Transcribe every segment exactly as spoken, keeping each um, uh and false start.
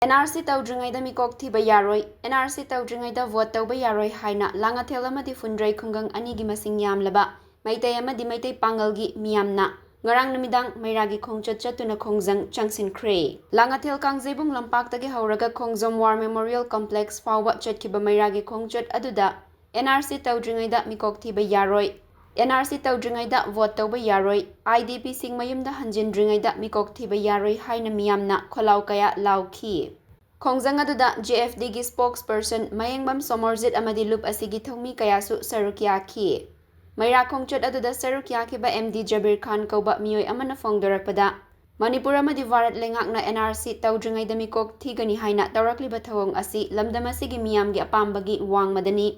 And R C ꯇꯧꯗ꯭ꯔꯤꯉꯩꯗ ꯃꯤꯀꯣꯛ ꯊꯤꯕ ꯌꯥꯔꯣꯏ, ꯑꯦꯟ ꯑꯥꯔ ꯁꯤ ꯇꯧꯗ꯭ꯔꯤꯉꯩꯗ ꯚꯣꯠ ꯇꯧꯕ ꯌꯥꯔꯣꯏ ꯍꯥꯏꯅ ꯂꯥꯡꯉꯊꯦꯜ ꯑꯃꯗꯤ ꯐꯨꯟꯗ꯭ꯔꯩ ꯈꯨꯡꯒꯪ ꯑꯅꯤꯒꯤ ꯃꯁꯤꯡ ꯌꯥꯝꯂꯕ ꯃꯩꯇꯩ ꯑꯃꯗꯤ ꯃꯩꯇꯩ ꯄꯥꯉꯜꯒꯤ ꯃꯤꯌꯥꯝꯅ ꯉꯔꯥꯡ ꯅꯨꯃꯤꯗꯥꯡ ꯃꯩꯔꯥꯒꯤ ꯈꯣꯡꯆꯠ ꯆꯠꯇꯨꯅ ꯈꯣꯡꯖꯪ ꯆꯪꯁꯤꯟꯈ꯭ꯔꯦ꯫ ꯂꯥꯡꯉꯊꯦꯜ ꯀꯥꯡꯖꯩꯕꯨꯡ ꯂꯝꯄꯥꯛꯇꯒꯤ ꯍꯧꯔꯒ ꯈꯣꯡꯖꯣꯝ ꯋꯥꯔ ꯃꯦꯃꯣꯔꯤꯌꯦꯜ ꯀꯝꯄ꯭ꯂꯦꯛꯁ ꯐꯥꯎꯕ ꯆꯠꯈꯤꯕ ꯃꯩꯔꯥꯒꯤ ꯈꯣꯡꯆꯠ ꯑꯗꯨꯗ ꯑꯦꯟ ꯑꯥꯔ ꯁꯤ ꯇꯧꯗ꯭ꯔꯤꯉꯩꯗ ꯃꯤꯀꯣꯛ ꯊꯤꯕ ꯌꯥꯔꯣꯏ, ꯑꯦꯟ ꯑꯥꯔ ꯁꯤ ꯇꯧꯗ꯭ꯔꯤꯉꯩꯗ ꯚꯣꯠ ꯇꯧꯕ ꯌꯥꯔꯣꯏ, ꯑꯥꯏ ꯗꯤ ꯄꯤꯁꯤꯡ ꯃꯌꯨꯝꯗ ꯍꯟꯖꯤꯟꯗ꯭ꯔꯤꯉꯩꯗ ꯃꯤꯀꯣꯛ ꯊꯤꯕ ꯌꯥꯔꯣꯏ ꯍꯥꯏꯅ ꯃꯤꯌꯥꯝꯅ ꯈꯣꯜꯂꯥꯎ ꯀꯌꯥ ꯂꯥꯎꯈꯤ꯫ ꯈꯣꯡꯖꯪ ꯑꯗꯨꯗ ꯖꯦ ꯑꯦꯐ ꯗꯤꯒꯤ ꯁ꯭ꯄꯣꯛꯁ ꯄꯔꯁꯟ ꯃꯌꯦꯡꯕꯝ ꯁꯣꯃꯣꯔꯖꯤꯠ ꯑꯃꯗꯤ ꯂꯨꯞ ꯑꯁꯤꯒꯤ ꯊꯧꯃꯤ ꯀꯌꯥꯁꯨ ꯁꯔꯨꯛ ꯌꯥꯈꯤ꯫ ꯃꯩꯔꯥ ꯈꯣꯡꯆꯠ ꯑꯗꯨꯗ ꯁꯔꯨꯛ ꯌꯥꯈꯤꯕ ꯑꯦꯝ ꯗꯤ ꯖꯕꯤꯔ ꯈꯥꯟ ꯀꯧꯕ ꯃꯤꯑꯣꯏ ꯑꯃꯅ ꯐꯣꯡꯗꯣꯔꯛꯄꯗ, ꯃꯅꯤꯄꯨꯔ ꯑꯃꯗꯤ ꯚꯥꯔꯠ ꯂꯩꯉꯥꯛꯅ ꯑꯦꯟ ꯑꯥꯔ ꯁꯤ ꯇꯧꯗ꯭ꯔꯤꯉꯩꯗ ꯃꯤꯀꯣꯛ ꯊꯤꯒꯅꯤ ꯍꯥꯏꯅ ꯇꯧꯔꯛꯂꯤꯕ ꯊꯧꯑꯣꯡ ꯑꯁꯤ ꯂꯝꯗꯝ ꯑꯁꯤꯒꯤ ꯃꯤꯌꯥꯝꯒꯤ ꯑꯄꯥꯝꯕꯒꯤ ꯋꯥꯡꯃꯗꯅꯤ꯫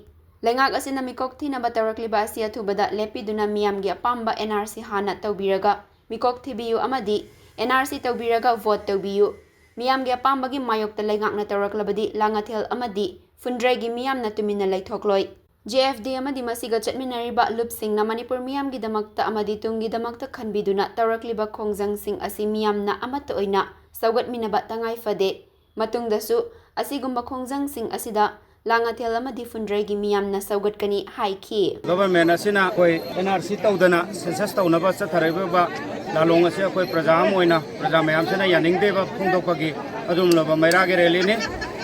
ꯂꯩꯉꯥꯛ ꯑꯁꯤꯅ ꯃꯤꯀꯣꯛ ꯊꯤꯅꯕ ꯇꯧꯔꯛꯂꯤꯕ ꯑꯁꯤ ꯑꯊꯨꯕꯗ ꯂꯦꯞꯄꯤꯗꯨꯅ ꯃꯤꯌꯥꯝꯒꯤ ꯑꯄꯥꯝꯕ ꯑꯦꯟ ꯑꯥꯔ ꯁꯤ ꯍꯥꯟꯅ ꯇꯧꯕꯤꯔꯒ ꯃꯤꯀꯣꯛ ꯊꯤꯕꯤꯌꯨ ꯑꯃꯗꯤ ꯑꯦꯟ ꯑꯥꯔ ꯁꯤ ꯇꯧꯕꯤꯔꯒ ꯚꯣꯠ ꯇꯧꯕꯤꯌꯨ꯫ ꯃꯤꯌꯥꯝꯒꯤ ꯑꯄꯥꯝꯕꯒꯤ ꯃꯥꯌꯣꯛꯇ ꯂꯩꯉꯥꯛꯅ ꯇꯧꯔꯛꯂꯕꯗꯤ ꯂꯥꯡꯉꯊꯦꯜ ꯑꯃꯗꯤ ꯐꯨꯟꯗ꯭ꯔꯩꯒꯤ ꯃꯤꯌꯥꯝꯅ ꯇꯨꯃꯤꯟꯅ ꯂꯩꯊꯣꯛꯂꯣꯏ꯫ ꯖꯦ ꯑꯦꯐ ꯗꯤ ꯑꯃꯗꯤ ꯃꯁꯤꯒ ꯆꯠꯃꯤꯟꯅꯔꯤꯕ ꯂꯨꯞꯁꯤꯡꯅ ꯃꯅꯤꯄꯨꯔ ꯃꯤꯌꯥꯝꯒꯤꯗꯃꯛꯇ ꯑꯃꯗꯤ ꯇꯨꯡꯒꯤꯗꯃꯛꯇ ꯈꯟꯕꯤꯗꯨꯅ ꯇꯧꯔꯛꯂꯤꯕ ꯈꯣꯡꯖꯪꯁꯤꯡ ꯑꯁꯤ ꯃꯤꯌꯥꯝꯅ ꯑꯃꯠꯇ ꯑꯣꯏꯅ ꯁꯧꯒꯠꯃꯤꯟꯅꯕ ꯇꯉꯥꯏ ꯐꯗꯦ꯫ ꯃꯇꯨꯡꯗꯁꯨ ꯑꯁꯤꯒꯨꯝꯕ ꯈꯣꯡꯖꯪꯁꯤꯡ ꯑꯁꯤꯗ ꯂꯥꯡꯉꯊꯦꯜ ꯑꯃꯗꯤ ꯐꯨꯟꯗ꯭ꯔꯩꯒꯤ ꯃꯤꯌꯥꯝꯅ ꯁꯧꯒꯠꯀꯅꯤ ꯍꯥꯏꯈꯤ꯫ ꯒꯚꯔꯟꯃꯦꯟ ꯑꯁꯤꯅ ꯑꯩꯈꯣꯏ ꯑꯦꯟ ꯑꯥꯔ ꯁꯤ ꯇꯧꯗꯅ ꯁꯦꯟꯁꯁ ꯇꯧꯅꯕ ꯆꯠꯊꯔꯛꯂꯤꯕ ꯂꯥꯂꯣꯡ ꯑꯁꯤ ꯑꯩꯈꯣꯏ ꯄ꯭ꯔꯖꯥ ꯑꯃ ꯑꯣꯏꯅ ꯄ꯭ꯔꯖꯥ ꯃꯌꯥꯝꯁꯤꯅ ꯌꯥꯅꯤꯡꯗꯦꯕ ꯐꯣꯡꯗꯣꯛꯄꯒꯤ ꯑꯗꯨꯒꯨꯝꯂꯕ ꯃꯩꯔꯥꯒꯤ ꯔꯦꯂꯤꯅꯤ꯫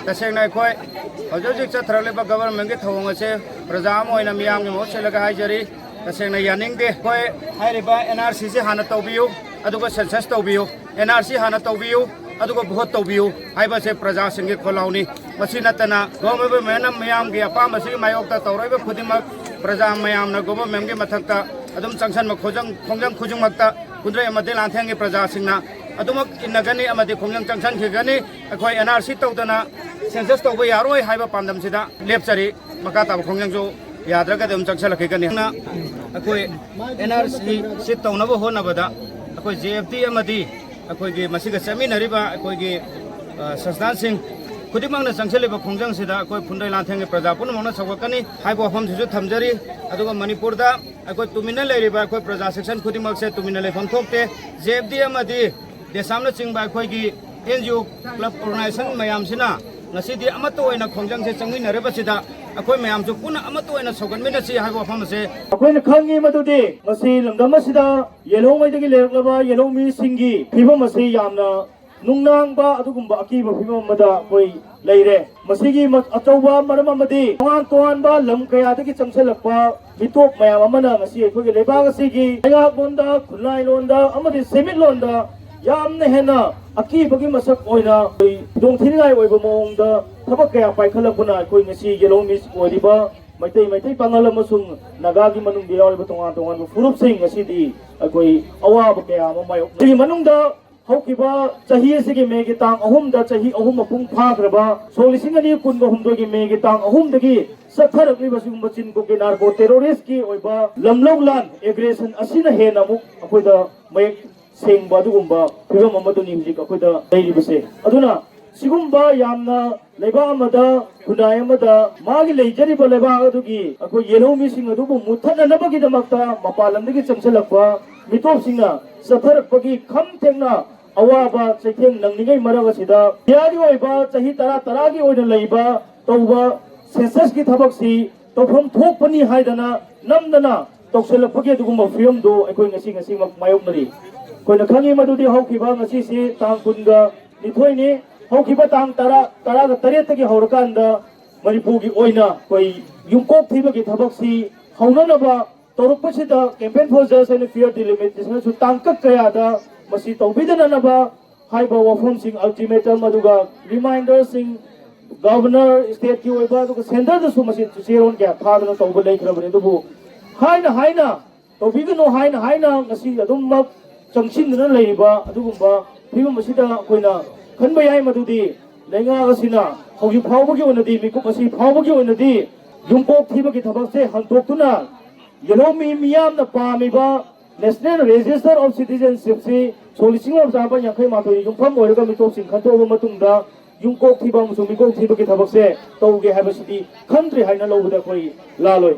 ꯇꯁꯦꯡꯅ ꯑꯩꯈꯣꯏ ꯍꯧꯖꯤꯛ ꯍꯧꯖꯤꯛ ꯆꯠꯊꯔꯛꯂꯤꯕ ꯒꯚꯔꯟꯃꯦꯟꯒꯤ ꯊꯧꯑꯣꯡ ꯑꯁꯦ ꯄ꯭ꯔꯖꯥ ꯑꯃ ꯑꯣꯏꯅ ꯃꯤꯌꯥꯝꯒꯤ ꯃꯍꯨꯠ ꯁꯤꯜꯂꯒ ꯍꯥꯏꯖꯔꯤ, ꯇꯁꯦꯡꯅ ꯌꯥꯅꯤꯡꯗꯦ꯫ ꯑꯩꯈꯣꯏ ꯍꯥꯏꯔꯤꯕ ꯑꯦꯟ ꯑꯥꯔ ꯁꯤꯁꯤ ꯍꯥꯟꯅ ꯇꯧꯕꯤꯌꯨ, ꯑꯗꯨꯒ ꯁꯦꯟꯁꯁ ꯇꯧꯕꯤꯌꯨ, ꯑꯦꯟ ꯑꯥꯔ ꯁꯤ ꯍꯥꯟꯅ ꯇꯧꯕꯤꯌꯨ, ꯑꯗꯨꯒ ꯚꯣꯠ ꯇꯧꯕꯤꯌꯨ ꯍꯥꯏꯕꯁꯦ ꯄ꯭ꯔꯖꯥꯁꯤꯡꯒꯤ ꯈꯣꯜꯂꯥꯎꯅꯤ꯫ ꯃꯁꯤ ꯅꯠꯇꯅ ꯒꯣꯚꯔꯟꯃꯦꯟꯅ ꯃꯤꯌꯥꯝꯒꯤ ꯑꯄꯥꯝꯕꯁꯤꯒꯤ ꯃꯥꯌꯣꯛꯇ ꯇꯧꯔꯛꯏꯕ ꯈꯨꯗꯤꯡꯃꯛ ꯄ꯭ꯔꯖꯥ ꯃꯌꯥꯝꯅ ꯒꯣꯚꯔꯟꯃꯦꯟꯒꯤ ꯃꯊꯛꯇ ꯑꯗꯨꯝ ꯆꯪꯁꯤꯟꯕ ꯈꯣꯡꯖꯪ, ꯈꯣꯡꯖꯪ ꯈꯨꯗꯤꯡꯃꯛꯇ ꯐꯨꯟꯗ꯭ꯔꯩ ꯑꯃꯗꯤ ꯂꯥꯡꯊꯦꯟꯒꯤ ꯄ꯭ꯔꯖꯥꯁꯤꯡꯅ ꯑꯗꯨꯃꯛ ꯏꯟꯅꯒꯅꯤ ꯑꯃꯗꯤ ꯈꯣꯡꯖꯪ ꯆꯪꯁꯤꯟꯈꯤꯒꯅꯤ꯫ ꯑꯩꯈꯣꯏ ꯑꯦꯟ ꯑꯥꯔ ꯁꯤ ꯇꯧꯗꯅ ꯁꯦꯟꯁꯁ ꯇꯧꯕ ꯌꯥꯔꯣꯏ ꯍꯥꯏꯕ ꯄꯥꯟꯗꯝꯁꯤꯗ ꯂꯦꯞꯆꯔꯤ꯫ ꯃꯈꯥ ꯇꯥꯕ ꯈꯣꯡꯖꯪꯁꯨ ꯌꯥꯗ꯭ꯔꯒꯗꯤ ꯑꯗꯨꯝ ꯆꯪꯁꯤꯜꯂꯛꯈꯤꯒꯅꯤ꯫ ꯑꯩꯈꯣꯏ ꯑꯦꯟ ꯑꯥꯔ ꯁꯤ ꯁꯤ ꯇꯧꯅꯕ ꯍꯣꯠꯅꯕꯗ ꯑꯩꯈꯣꯏ ꯖꯦ ꯑꯦꯐ ꯗꯤ ꯑꯃꯗꯤ ꯑꯩꯈꯣꯏꯒꯤ ꯃꯁꯤꯒ ꯆꯠꯃꯤꯟꯅꯔꯤꯕ ꯑꯩꯈꯣꯏꯒꯤ, ꯑ, ꯁꯪꯁꯊꯥꯟꯁꯤꯡ ꯈꯨꯗꯤꯡꯃꯛꯅ ꯆꯪꯁꯤꯜꯂꯤꯕ ꯈꯣꯡꯖꯪꯁꯤꯗ ꯑꯩꯈꯣꯏ ꯐꯨꯟꯗ꯭ꯔꯩ ꯂꯥꯟꯊꯦꯡꯒꯤ ꯄ꯭ꯔꯖꯥ ꯄꯨꯝꯅꯃꯛꯅ ꯁꯧꯒꯠꯀꯅꯤ ꯍꯥꯏꯕ ꯋꯥꯐꯝꯁꯤꯁꯨ ꯊꯝꯖꯔꯤ꯫ ꯑꯗꯨꯒ ꯃꯅꯤꯄꯨꯔꯗ ꯑꯩꯈꯣꯏ ꯇꯨꯃꯤꯟꯅ ꯂꯩꯔꯤꯕ ꯑꯩꯈꯣꯏ ꯄ꯭ꯔꯖꯥ ꯁꯦꯛꯁꯟ ꯈꯨꯗꯤꯡꯃꯛꯁꯦ ꯇꯨꯃꯤꯟꯅ ꯂꯩꯐꯝ ꯊꯣꯛꯇꯦ꯫ ꯖꯦ ꯑꯦꯐ ꯗꯤ ꯑꯃꯗꯤ ꯗꯦꯁꯥꯝꯅꯆꯤꯡꯕ ꯑꯩꯈꯣꯏꯒꯤ and G O club organisation ꯃꯌꯥꯝꯁꯤꯅ ꯉꯁꯤꯗꯤ ꯑꯃꯠꯇ ꯑꯣꯏꯅ ꯈꯣꯡꯖꯪꯁꯦ ꯆꯪꯃꯤꯟꯅꯔꯤꯕꯁꯤꯗ ꯑꯩꯈꯣꯏ ꯃꯌꯥꯝꯁꯨ ꯄꯨꯟꯅ ꯑꯃꯠꯇ ꯑꯣꯏꯅ ꯁꯧꯒꯠꯃꯤꯟꯅꯁꯤ ꯍꯥꯏꯕ ꯋꯥꯐꯝ ꯑꯁꯦ ꯑꯩꯈꯣꯏꯅ ꯈꯪꯉꯤ꯫ ꯃꯗꯨꯗꯤ ꯉꯁꯤ ꯂꯝꯗꯝ ꯑꯁꯤꯗ ꯌꯦꯜꯍꯧꯉꯩꯗꯒꯤ ꯂꯩꯔꯛꯂꯕ ꯌꯦꯜꯍꯧ ꯃꯤꯁꯤꯡꯒꯤ ꯐꯤꯕꯝ ꯑꯁꯤ ꯌꯥꯝꯅ ꯅꯨꯡꯅꯥꯡꯕ ꯑꯗꯨꯒꯨꯝꯕ ꯑꯀꯤꯕ ꯐꯤꯕꯝ ꯑꯃꯗ ꯑꯩꯈꯣꯏ ꯂꯩꯔꯦ꯫ ꯃꯁꯤꯒꯤ ꯃ-, ꯑꯆꯧꯕ ꯃꯔꯝ ꯑꯃꯗꯤ ꯇꯣꯉꯥꯟ ꯇꯣꯉꯥꯟꯕ ꯂꯝ ꯀꯌꯥꯗꯒꯤ ꯆꯪꯁꯤꯜꯂꯛꯄ ꯃꯤꯇꯣꯞ ꯃꯌꯥꯝ ꯑꯃꯅ ꯉꯁꯤ ꯑꯩꯈꯣꯏꯒꯤ ꯂꯩꯕꯥꯛ ꯑꯁꯤꯒꯤ ꯂꯩꯉꯥꯛꯂꯣꯟꯗ, ꯈꯨꯟꯅꯥꯏꯂꯣꯟꯗ ꯑꯃꯗꯤ ꯁꯦꯟꯃꯤꯠꯂꯣꯟꯗ ꯌꯥꯝꯅ ꯍꯦꯟꯅ ꯑꯀꯤꯕꯒꯤ ꯃꯁꯛ ꯑꯣꯏꯅ ꯑꯩꯈꯣꯏ ꯈꯨꯗꯣꯡꯊꯤꯅꯤꯡꯉꯥꯏ ꯑꯣꯏꯕ ꯃꯑꯣꯡꯗ ꯊꯕꯛ ꯀꯌꯥ ꯄꯥꯏꯈꯠꯂꯛꯄꯅ ꯑꯩꯈꯣꯏ ꯉꯁꯤ ꯌꯦꯜꯍꯧ ꯃꯤꯁ ꯑꯣꯏꯔꯤꯕ ꯃꯩꯇꯩ, ꯃꯩꯇꯩ ꯄꯥꯉꯜ ꯑꯃꯁꯨꯡ ꯅꯥꯒꯥꯒꯤ ꯃꯅꯨꯡꯗ ꯌꯥꯎꯔꯤꯕ ꯇꯣꯉꯥꯟ ꯇꯣꯉꯥꯟꯕ ꯐꯨꯔꯨꯞꯁꯤꯡ ꯉꯁꯤꯗꯤ ꯑꯩꯈꯣꯏ ꯑꯋꯥꯕ ꯀꯌꯥ ꯑꯃ ꯃꯥꯌꯣꯛꯅꯔꯤ꯫ ꯁꯤꯒꯤ ꯃꯅꯨꯡꯗ ꯍꯧꯈꯤꯕ ꯆꯍꯤ ꯑꯁꯤꯒꯤ ꯃꯦꯒꯤ ꯇꯥꯡ ꯑꯍꯨꯝꯗ ꯆꯍꯤ ꯑꯍꯨꯝ ꯃꯄꯨꯡ ꯐꯥꯈ꯭ꯔꯕ ꯁꯣꯛ ꯂꯤꯁꯤꯡ ꯑꯅꯤ ꯀꯨꯟꯒ ꯍꯨꯝꯗꯣꯏꯒꯤ ꯃꯦꯒꯤ ꯇꯥꯡ ꯑꯍꯨꯝꯗꯒꯤ ꯆꯠꯊꯔꯛꯂꯤꯕ ꯁꯤꯒꯨꯝꯕ ꯆꯤꯟ ꯀꯣꯛꯀꯤ ꯅꯥꯔꯀꯣ ꯇꯦꯔꯣꯔꯤꯁꯀꯤ ꯑꯣꯏꯕ ꯂꯝꯂꯧ ꯂꯥꯟ ꯑꯦꯒ꯭ꯔꯦꯁꯟ ꯑꯁꯤꯅ ꯍꯦꯟꯅ ꯑꯃꯨꯛ ꯑꯩꯈꯣꯏꯗ ꯃꯌꯦꯛ ꯁꯦꯡꯕ ꯑꯗꯨꯒꯨꯝꯕ ꯐꯤꯕꯝ ꯑꯃꯗꯨꯅꯤ ꯍꯧꯖꯤꯛ ꯑꯩꯈꯣꯏꯗ ꯂꯩꯔꯤꯕꯁꯦ꯫ ꯑꯗꯨꯅ ꯁꯤꯒꯨꯝꯕ ꯌꯥꯝꯅ ꯂꯩꯕꯥꯛ ꯑꯃꯗ, ꯈꯨꯟꯅꯥꯏ ꯑꯃꯗ ꯃꯥꯒꯤ ꯂꯩꯖꯔꯤꯕ ꯂꯩꯕꯥꯛ ꯑꯗꯨꯒꯤ ꯑꯩꯈꯣꯏ ꯌꯦꯜꯍꯧ ꯃꯤꯁꯤꯡ ꯑꯗꯨꯕꯨ ꯃꯨꯠꯊꯠꯅꯅꯕꯒꯤꯗꯃꯛꯇ ꯃꯄꯥꯟ ꯂꯝꯗꯒꯤ ꯆꯪꯁꯤꯜꯂꯛꯄ ꯃꯤꯇꯣꯞꯁꯤꯡꯅ ꯆꯠꯊꯔꯛꯄꯒꯤ ꯈꯝ ꯊꯦꯡꯅ ꯑꯋꯥꯕ ꯆꯩꯊꯦꯡ ꯅꯪꯂꯤꯉꯩ ꯃꯔꯛ ꯑꯁꯤꯗ ꯏꯟꯗꯤꯌꯥꯒꯤ ꯑꯣꯏꯕ ꯆꯍꯤ ꯇꯔꯥ ꯇꯔꯥꯒꯤ ꯑꯣꯏꯅ ꯂꯩꯕ ꯇꯧꯕ ꯁꯦꯟꯁꯁꯀꯤ ꯊꯕꯛꯁꯤ ꯇꯧꯐꯝ ꯊꯣꯛꯄꯅꯤ ꯍꯥꯏꯗꯅ ꯅꯝꯗꯅ ꯇꯧꯁꯤꯜꯂꯛꯄꯒꯤ ꯑꯗꯨꯒꯨꯝꯕ ꯐꯤꯕꯝꯗꯨ ꯑꯩꯈꯣꯏ ꯉꯁꯤ ꯉꯁꯤꯃꯛ ꯃꯥꯌꯣꯛꯅꯔꯤ꯫ ꯑꯩꯈꯣꯏꯅ ꯈꯪꯉꯤ ꯃꯗꯨꯗꯤ ꯍꯧꯈꯤꯕ ꯉꯁꯤꯁꯤ ꯇꯥꯡ ꯀꯨꯟꯒ ꯅꯤꯊꯣꯏꯅꯤ꯫ ꯍꯧꯈꯤꯕ ꯇꯥꯡ ꯇꯔꯥ, ꯇꯔꯥꯒ ꯇꯔꯦꯠꯇꯒꯤ ꯍꯧꯔꯀꯥꯟꯗ ꯃꯅꯤꯄꯨꯔꯒꯤ ꯑꯣꯏꯅ ꯑꯩꯈꯣꯏ ꯌꯨꯝꯀꯣꯛ ꯊꯤꯕꯒꯤ ꯊꯕꯛꯁꯤ ꯍꯧꯅꯅꯕ ꯇꯧꯔꯛꯄꯁꯤꯗ Campaign for Just and Fair Delimitation ꯁꯨ ꯇꯥꯡꯀꯛ ꯀꯌꯥꯗ ꯃꯁꯤ ꯇꯧꯕꯤꯗꯅꯅꯕ ꯍꯥꯏꯕ ꯋꯥꯐꯝꯁꯤꯡ, ꯑꯜꯇꯤꯃꯦꯇꯝ ꯑꯗꯨꯒ ꯔꯤꯃꯥꯏꯟꯗꯔꯁꯤꯡ ꯒꯚꯔꯅꯔ, ꯁ꯭ꯇꯦꯠꯀꯤ ꯑꯣꯏꯕ ꯑꯗꯨꯒ ꯁꯦꯟꯇꯔꯗꯁꯨ ꯃꯁꯤ ꯆꯦꯔꯣꯟ ꯀꯌꯥ ꯊꯥꯗꯅ ꯇꯧꯕ ꯂꯩꯈ꯭ꯔꯕꯅꯤ꯫ ꯑꯗꯨꯕꯨ ꯍꯥꯏꯅ ꯍꯥꯏꯅ ꯇꯧꯕꯤꯒꯅꯨ ꯍꯥꯏꯅ ꯍꯥꯏꯅ ꯉꯁꯤ ꯑꯗꯨꯃꯛ ꯆꯪꯁꯤꯟꯗꯨꯅ ꯂꯩꯔꯤꯕ ꯑꯗꯨꯒꯨꯝꯕ ꯐꯤꯕꯝ ꯑꯁꯤꯗ ꯑꯩꯈꯣꯏꯅ ꯈꯟꯕ ꯌꯥꯏ ꯃꯗꯨꯗꯤ ꯂꯩꯉꯥꯛ ꯑꯁꯤꯅ ꯍꯧꯖꯤꯛ ꯐꯥꯎꯕꯒꯤ ꯑꯣꯏꯅꯗꯤ, ꯃꯤꯀꯨꯞ ꯑꯁꯤ ꯐꯥꯎꯕꯒꯤ ꯑꯣꯏꯅꯗꯤ ꯌꯨꯝꯀꯣꯛ ꯊꯤꯕꯒꯤ ꯊꯕꯛꯁꯦ ꯍꯟꯗꯣꯛꯇꯨꯅ ꯌꯦꯜꯍꯧꯃꯤ ꯃꯤꯌꯥꯝꯅ ꯄꯥꯝꯃꯤꯕ National Register of Citizenship ꯁꯤ ꯁꯣꯛ ꯂꯤꯁꯤꯡ ꯑꯃ ꯆꯥꯃꯥꯄꯟ ꯌꯥꯡꯈꯩ ꯃꯥꯊꯣꯏꯗ ꯌꯨꯝꯐꯝ ꯑꯣꯏꯔꯒ ꯃꯤꯇꯣꯞꯁꯤꯡ ꯈꯟꯗꯣꯛꯑꯕ ꯃꯇꯨꯡꯗ ꯌꯨꯝꯀꯣꯛ ꯊꯤꯕ ꯑꯃꯁꯨꯡ ꯃꯤꯀꯣꯛ ꯊꯤꯕꯒꯤ ꯊꯕꯛꯁꯦ ꯇꯧꯒꯦ ꯍꯥꯏꯕꯁꯤꯗꯤ ꯈꯟꯗ꯭ꯔꯤ ꯍꯥꯏꯅ ꯂꯧꯕꯗ ꯑꯩꯈꯣꯏ ꯂꯥꯜꯂꯣꯏ꯫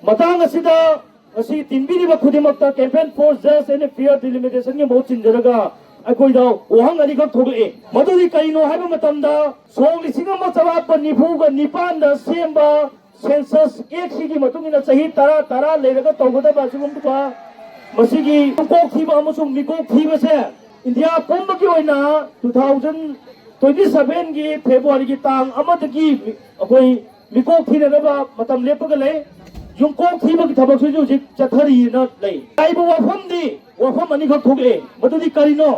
ꯃꯇꯥꯡ ꯑꯁꯤꯗ ꯉꯁꯤ ꯇꯤꯟꯕꯤꯔꯤꯕ ꯈꯨꯗꯤꯡꯃꯛꯇ Campaign for Just and Fair Delimitation ꯒꯤ ꯃꯍꯨꯠ ꯁꯤꯟꯖꯔꯒ ꯑꯩꯈꯣꯏꯗ ꯋꯥꯍꯪ ꯑꯅꯤꯈꯛ ꯊꯣꯛꯂꯛꯏ꯫ ꯃꯗꯨꯗꯤ ꯀꯔꯤꯅꯣ ꯍꯥꯏꯕ ꯃꯇꯝꯗ, ꯁꯣꯛ ꯂꯤꯁꯤꯡ ꯑꯃ ꯆꯃꯥꯄꯟ ꯅꯤꯐꯨꯒ ꯅꯤꯄꯥꯟꯗ ꯁꯦꯝꯕ ꯁꯦꯟꯁꯁ ꯑꯦꯛꯁꯤꯒꯤ ꯃꯇꯨꯡ ꯏꯟꯅ ꯆꯍꯤ ꯇꯔꯥ ꯇꯔꯥ ꯂꯩꯔꯒ ꯇꯧꯒꯗꯕ ꯑꯁꯤꯒꯨꯝꯕ ꯃꯁꯤꯒꯤ ꯃꯤꯀꯣꯛ ꯊꯤꯕ ꯑꯃꯁꯨꯡ ꯃꯤꯀꯣꯛ ꯊꯤꯕꯁꯦ ꯏꯟꯗꯤꯌꯥ ꯄꯨꯝꯕꯒꯤ ꯑꯣꯏꯅ two thousand twenty sevenꯒꯤ ꯐꯦꯕ꯭ꯔꯨꯋꯥꯔꯤꯒꯤ ꯇꯥꯡ ꯑꯃꯗꯒꯤ ꯑꯩꯈꯣꯏ ꯃꯤꯀꯣꯛ ꯊꯤꯅꯅꯕ ꯃꯇꯝ ꯂꯦꯞꯄꯒ ꯂꯩ꯫ ꯌꯨꯝꯀꯣꯛ ꯊꯤꯕꯒꯤ ꯊꯕꯛꯁꯤꯁꯨ ꯍꯧꯖꯤꯛ ꯆꯠꯊꯔꯤꯅ ꯂꯩ꯫ ꯍꯥꯏꯔꯤꯕ ꯋꯥꯐꯝꯗꯤ, ꯋꯥꯐꯝ ꯑꯅꯤꯈꯛ ꯊꯣꯛꯂꯛꯑꯦ꯫ ꯃꯗꯨꯗꯤ ꯀꯔꯤꯅꯣ?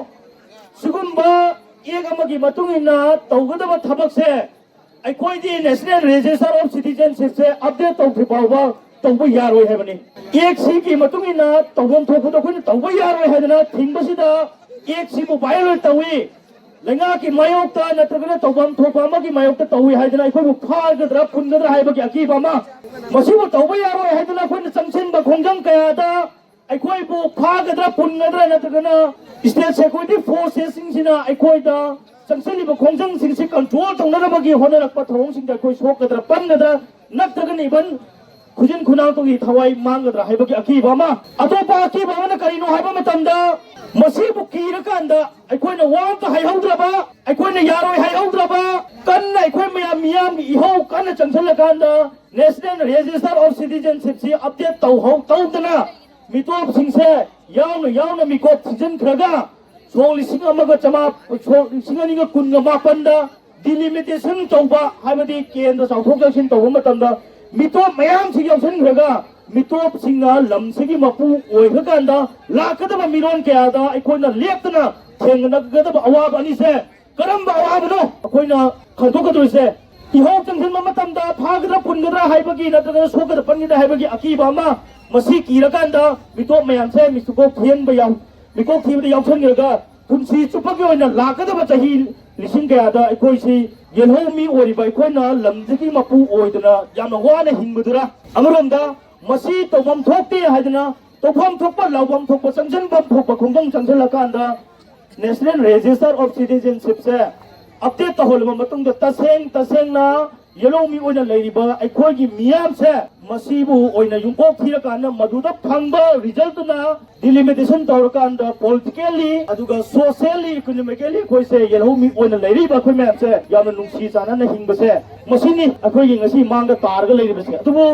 ꯁꯤꯒꯨꯝꯕ ꯑꯦꯛ ꯑꯃꯒꯤ ꯃꯇꯨꯡ ꯏꯟꯅ ꯇꯧꯒꯗꯕ ꯊꯕꯛꯁꯦ ꯑꯩꯈꯣꯏꯗꯤ National Register of Citizenshipꯁꯦ update ꯇꯧꯗ꯭ꯔꯤ ꯐꯥꯎꯕ ꯇꯧꯕ ꯌꯥꯔꯣꯏ ꯍꯥꯏꯕꯅꯤ꯫ ꯑꯦꯛꯁꯤꯒꯤ ꯃꯇꯨꯡ ꯏꯟꯅ ꯇꯧꯐꯝ ꯊꯣꯛꯄꯗꯣ ꯑꯩꯈꯣꯏꯅ ꯇꯧꯕ ꯌꯥꯔꯣꯏ ꯍꯥꯏꯗꯅ ꯊꯤꯡꯕꯁꯤꯗ ꯑꯦꯛꯁꯤꯕꯨ violate ꯇꯧꯏ, ꯂꯩꯉꯥꯛꯀꯤ ꯃꯥꯌꯣꯛꯇ ꯅꯠꯇ꯭ꯔꯒꯅ ꯇꯧꯐꯝ ꯊꯣꯛꯄ ꯑꯃꯒꯤ ꯃꯥꯌꯣꯛꯇ ꯇꯧꯏ ꯍꯥꯏꯗꯅ ꯑꯩꯈꯣꯏꯕꯨ ꯐꯥꯒꯗ꯭ꯔꯥ ꯄꯨꯟꯒꯗ꯭ꯔꯥ ꯍꯥꯏꯕꯒꯤ ꯑꯀꯤꯕ ꯑꯃ, ꯃꯁꯤꯕꯨ ꯇꯧꯕ ꯌꯥꯔꯣꯏ ꯍꯥꯏꯗꯅ ꯑꯩꯈꯣꯏꯅ ꯆꯪꯁꯤꯟꯕ ꯈꯣꯡꯖꯪ ꯀꯌꯥꯗ ꯑꯩꯈꯣꯏꯕꯨ ꯐꯥꯒꯗ꯭ꯔꯥ ꯄꯨꯟꯒꯗ꯭ꯔꯥ ꯅꯠꯇ꯭ꯔꯒꯅ state security forcesꯁꯤꯡꯁꯤꯅ ꯑꯩꯈꯣꯏꯗ ꯆꯪꯁꯤꯜꯂꯤꯕ ꯈꯣꯡꯖꯪꯁꯤꯡꯁꯤ control ꯇꯧꯅꯅꯕꯒꯤ ꯍꯣꯠꯅꯔꯛꯄ ꯊꯧꯑꯣꯡꯁꯤꯡꯗ ꯑꯩꯈꯣꯏ ꯁꯣꯛꯀꯗ꯭ꯔꯥ ꯄꯟꯒꯗ꯭ꯔꯥ ꯅꯠꯇ꯭ꯔꯒꯅ even ꯈꯨꯖꯤꯟ ꯈꯨꯅꯥꯎꯇꯒꯤ ꯊꯋꯥꯏ ꯃꯥꯡꯒꯗ꯭ꯔꯥ ꯍꯥꯏꯕꯒꯤ ꯑꯀꯤꯕ ꯑꯃ꯫ ꯑꯇꯣꯞꯄ ꯑꯀꯤꯕ ꯑꯃꯅ ꯀꯔꯤꯅꯣ ꯍꯥꯏꯕ ꯃꯇꯝꯗ, ꯃꯁꯤꯕꯨ ꯀꯤꯔꯀꯥꯟꯗ ꯑꯩꯈꯣꯏꯅ ꯋꯥ ꯑꯝꯇ ꯍꯥꯏꯍꯧꯗ꯭ꯔꯕ, ꯑꯩꯈꯣꯏꯅ ꯌꯥꯔꯣꯏ ꯍꯥꯏꯍꯧꯗ꯭ꯔꯕ, ꯀꯟꯅ ꯑꯩꯈꯣꯏ ꯃꯌꯥꯝ ꯃꯤꯌꯥꯝꯒꯤ ꯏꯍꯧ ꯀꯟꯅ ꯆꯪꯁꯤꯜꯂꯀꯥꯟꯗ National Register of Citizenshipꯁꯤ update ꯇꯧꯍꯧ ꯇꯧꯗꯅ ꯃꯤꯇꯣꯞꯁꯤꯡꯁꯦ ꯌꯥꯎꯅ ꯌꯥꯎꯅ ꯃꯤꯀꯣꯛ ꯊꯤꯖꯤꯟꯈ꯭ꯔꯒ ꯁꯣꯛ ꯂꯤꯁꯤꯡ ꯑꯃꯒ ꯆꯃꯥ-, ꯁꯣꯛ ꯂꯤꯁꯤꯡ ꯑꯅꯤꯒ ꯀꯨꯟꯒ ꯃꯥꯄꯟꯗ delimitation ꯇꯧꯕ, ꯍꯥꯏꯕꯗꯤ ꯀꯦꯟꯗ꯭ꯔ ꯆꯥꯎꯊꯣꯛ ꯆꯥꯎꯁꯤꯟ ꯇꯧꯕ ꯃꯇꯝꯗ ꯃꯤꯇꯣꯞ ꯃꯌꯥꯝꯁꯤ ꯌꯥꯎꯁꯤꯟꯈ꯭ꯔꯒ ꯃꯤꯇꯣꯞꯁꯤꯡꯅ ꯂꯝꯁꯤꯒꯤ ꯃꯄꯨ ꯑꯣꯏꯈ꯭ꯔꯀꯥꯟꯗ ꯂꯥꯛꯀꯗꯕ ꯃꯤꯔꯣꯟ ꯀꯌꯥꯗ ꯑꯩꯈꯣꯏꯅ ꯂꯦꯞꯇꯅ ꯊꯦꯡꯅꯒꯗꯕ ꯑꯋꯥꯕ ꯑꯅꯤꯁꯦ ꯀꯔꯝꯕ ꯑꯋꯥꯕꯅꯣ ꯑꯩꯈꯣꯏꯅ ꯈꯟꯗꯣꯛꯀꯗꯣꯏꯁꯦ? ꯏꯍꯧ ꯆꯪꯁꯤꯟꯕ ꯃꯇꯝꯗ ꯐꯥꯒꯗ꯭ꯔꯥ ꯄꯨꯟꯒꯗ꯭ꯔꯥ ꯍꯥꯏꯕꯒꯤ ꯅꯠꯇ꯭ꯔꯒꯅ ꯁꯣꯛꯀꯗ꯭ꯔꯥ ꯄꯟꯒꯗ꯭ꯔꯥ ꯍꯥꯏꯕꯒꯤ ꯑꯀꯤꯕ ꯑꯃ, ꯃꯁꯤ ꯀꯤꯔꯀꯥꯟꯗ ꯃꯤꯇꯣꯞ ꯃꯌꯥꯝꯁꯦ ꯃꯤꯀꯣꯛ ꯊꯤꯍꯟꯕ ꯌꯥꯎ-, ꯃꯤꯀꯣꯛ ꯊꯤꯕꯗ ꯌꯥꯎꯁꯟꯈ꯭ꯔꯒ ꯄꯨꯟꯁꯤ ꯆꯨꯞꯄꯒꯤ ꯑꯣꯏꯅ ꯂꯥꯛꯀꯗꯕ ꯆꯍꯤ ꯂꯤꯁꯤꯡ ꯀꯌꯥꯗ ꯑꯩꯈꯣꯏꯁꯤ ꯌꯦꯜꯍꯧ ꯃꯤ ꯑꯣꯏꯔꯤꯕ ꯑꯩꯈꯣꯏꯅ ꯂꯝꯁꯤꯒꯤ ꯃꯄꯨ ꯑꯣꯏꯗꯅ ꯌꯥꯝꯅ ꯋꯥꯅ ꯍꯤꯡꯕꯗꯨꯅ, ꯑꯃꯔꯣꯝꯗ ꯃꯁꯤ ꯇꯧꯐꯝ ꯊꯣꯛꯇꯦ ꯍꯥꯏꯗꯅ ꯇꯧꯐꯝ ꯊꯣꯛꯄ, ꯂꯥꯎꯐꯝ ꯊꯣꯛꯄ, ꯆꯪꯁꯤꯟꯐꯝ ꯊꯣꯛꯄ ꯈꯣꯡꯖꯪ ꯆꯪꯁꯤꯜꯂꯀꯥꯟꯗ National Register of Citizenshipꯁꯦ update ꯇꯧꯍꯜꯂꯕ ꯃꯇꯨꯡꯗ ꯇꯁꯦꯡ ꯇꯁꯦꯡꯅ ꯌꯦꯜꯍꯧꯃꯤ ꯑꯣꯏꯅ ꯂꯩꯔꯤꯕ ꯑꯩꯈꯣꯏꯒꯤ ꯃꯤꯌꯥꯝꯁꯦ, ꯃꯁꯤꯕꯨ ꯑꯣꯏꯅ ꯌꯨꯝꯀꯣꯛ ꯊꯤꯔꯀꯥꯟꯗ ꯃꯗꯨꯗ ꯐꯪꯕ resultꯗꯨꯅ delimitation ꯇꯧꯔꯀꯥꯟꯗ politically ꯑꯗꯨꯒ socially economically ꯑꯩꯈꯣꯏꯁꯦ ꯌꯦꯜꯍꯧꯃꯤ ꯑꯣꯏꯅ ꯂꯩꯔꯤꯕ ꯑꯩꯈꯣꯏ ꯃꯌꯥꯝꯁꯦ ꯌꯥꯝꯅ ꯅꯨꯡꯁꯤ ꯆꯥꯟꯅꯅ ꯍꯤꯡꯕꯁꯦ, ꯃꯁꯤꯅꯤ ꯑꯩꯈꯣꯏꯒꯤ ꯉꯁꯤ ꯃꯥꯡꯗ ꯇꯥꯔꯒ ꯂꯩꯔꯤꯕꯁꯦ꯫ ꯑꯗꯨꯕꯨ